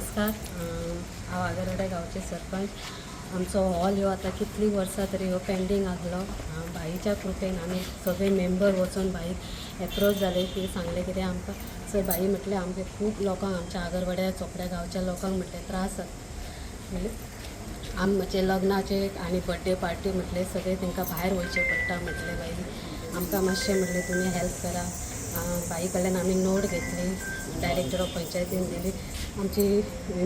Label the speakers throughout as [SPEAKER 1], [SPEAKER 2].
[SPEAKER 1] नमस्कार. हांव आगरवाड्या गांवचे सरपंच. आमचो हॉल ह्यो आतां कितलीं वर्सां तरी ह्यो पेंडींग आसलो. बाईच्या कृपेन आमी सगळे मेंबर वचून बाईक एप्रोच जाले की सांगलें कितें आमकां सर बाई म्हटलें आमचे खूब लोकांक, आमच्या आगरवाड्या चोपड्या गांवच्या लोकांक म्हटलें त्रास जाता म्हणलें, आमचे लग्नाचे आनी बड्डे पार्टी म्हटलें सगळें तांकां भायर वयचें पडटा म्हटलें, बाई आमकां मातशें म्हटलें तुमी हेल्प करा. बाई कडल्यान आमी नोट घेतली, डायरेक्टर ऑफ पंचायतीन दिली. आमची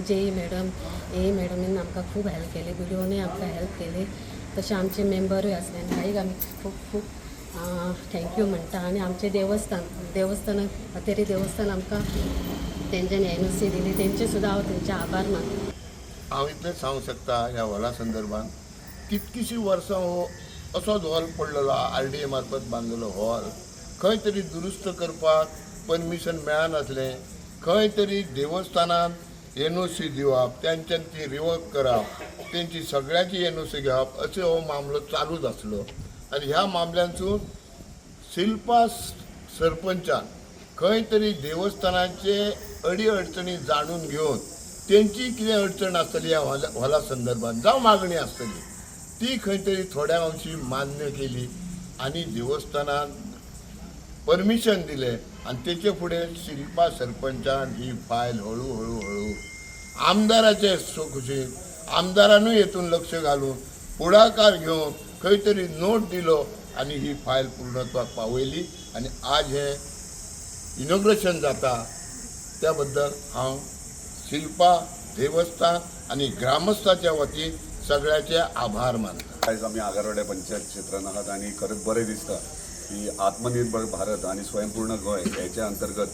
[SPEAKER 1] जेई मॅडम, ए मॅडमीन आमकां खूब हेल्प केली, बीडीओनूय आमकां हेल्प केली. तशें आमचे मेंबरूय आसले आनी बाईक आमी खूब खूब thank you म्हणटा. आनी आमचें देवस्थान, देवस्थान अतेरी देवस्थान, आमकां तेंच्यांनी एनओसी दिली, तेंचे सुद्दां हांव तेंचे आभार मानता.
[SPEAKER 2] हांव इतलेंच सांगूंक शकता, ह्या हॉला संदर्भात कितकीशीं वर्सां हो असोच हॉल पडलेलो. आरडीए मार्फत बांदलेलो हॉल खंय तरी दुरुस्त करपाक परमिशन मेळनासलें. खंय तरी देवस्थानान एनओसी दिवप, तेंच्यान ती रिवोक करप, तेंची सगळ्यांची एनओसी घेवप, अशें हो मामलो चालूच आसलो. आनी ह्या मामल्यांतसून शिल्पा सरपंचान खंय तरी देवस्थानाचे अडी अडचणी जाणून घेवन, तेंची कितें अडचण आसतली ह्या हॉला संदर्भात जावं मागणी आसतली, ती खंय तरी थोड्या अंशी मान्य केली आनी देवस्थानान परमिशन दिलें. आनी तेचे फुडें शिल्पा सरपंचान ही फायल हळू हळू हळू आमदाराचे खुशीन, आमदारानूय हेतून लक्ष घालून, पुढाकार घेवन खंय तरी नोट दिलो आनी ही फायल पूर्णत्वाक पावयली आनी आज हें इनॉग्रेशन जाता. त्या बद्दल हांव शिल्पा, देवस्थान आनी ग्रामस्थाच्या वतीन सगळ्याचे आभार मानता.
[SPEAKER 3] आयज आमी आगारवाड्या पंचायत क्षेत्रान आहात आनी खरेंच बरें दिसता की आत्मनिर्भर भारत आनी स्वयंपूर्ण गोंय हेच्या अंतर्गत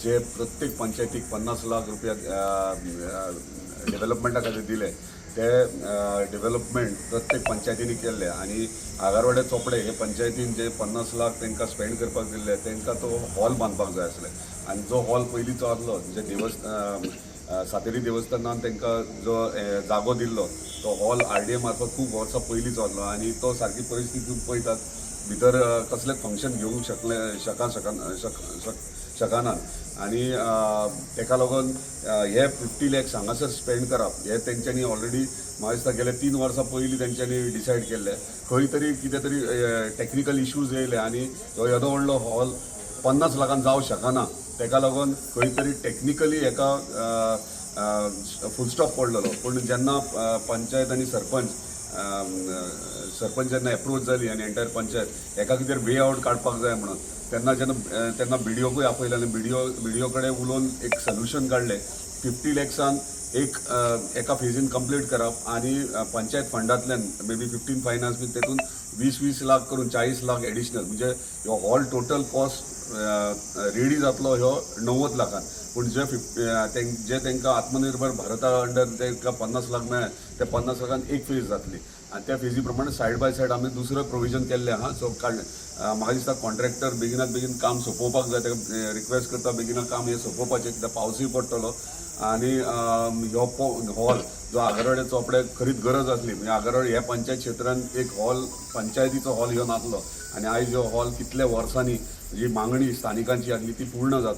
[SPEAKER 3] जे प्रत्येक पंचायतीक 50 लाख रुपया डेव्हलपमेंटा खातीर दिले, ते डेव्हलपमेंट प्रत्येक पंचायतींनी केल्ले. आनी आगारवाड्या चोपडे हे पंचायतीन जे 50 लाख तांकां स्पेंड करपाक दिल्ले, तांकां तो हॉल बांदपाक जाय आसले. आनी जो हॉल पयलींचो आसलो, जे सातेरी देवस्थानान तांकां जो जागो दिल्लो, तो हॉल आरडीए मार्फत खूब वर्सां पयलींचो आसलो आनी तो सारकी परिस्थिती पळयतात भितर कसलेंच फंक्शन घेवंक शकले शका शका शक शक शकनात. आनी तेका लागून हे 50 लॅक्स हांगासर स्पेंड करप हे तेंच्यांनी ऑलरेडी म्हाका दिसता गेले 3 वर्सां पयलीं तेंच्यांनी डिसायड केल्लें. खंय तरी कितें तरी टॅक्निकल इश्यूज येयले आनी हो येदो व्हडलो हॉल 50 लाखान जावं शकना. तेका लागून खंय तरी टॅक्निकली हेका फूल स्टॉप पडलेलो. पूण जेन्ना पंचायत आनी सरपंच जेन्ना एप्रोच जाली आनी एंटायर पंचायत हेका कितें वे आवट काडपाक जाय म्हणून, तेन्ना जेन्ना तेन्ना बीडीओकूय आपयलें आनी बीडीओ कडेन उलोवन एक सोल्युशन काडलें. 50 लॅक्सान एक एका फेजीन कंप्लीट करप आनी पंचायत फंडांतल्यान मे बी 15 फायनान्स बी तेतून 20-20 लाख करून 40 लाख एडिशनल, म्हणजे ह्यो हॉल टोटल कॉस्ट रेडी जातलो ह्यो 90 लाखान. पूण जे फिफ जे तांकां आत्मनिर्भर भारता अंडर तांकां 50 लाख मेळ्ळे, ते 50 लाखान एक फेज जातली आनी त्या फेजी प्रमाणे सायड बाय सायड आमी दुसरें प्रोविजन केल्लें आहा. सो काड म्हाका दिसता कॉन्ट्रॅक्टर बेगिनात बेगीन काम सोंपोवपाक जाय. ताका रिक्वेस्ट करता, बेगिना काम हें सोंपोवपाचें, कित्याक पावसूय पडटलो. आनी ह्यो हॉल जो आगरवाडे चोपडे खरीच गरज आसली, म्हणजे आगरवाडे ह्या पंचायत क्षेत्रान एक हॉल, पंचायतीचो हॉल ह्यो नासलो आनी आयज ह्यो हॉल कितल्या वर्सांनी जी मागणी स्थानिकांची आसली ती पूर्ण जाता.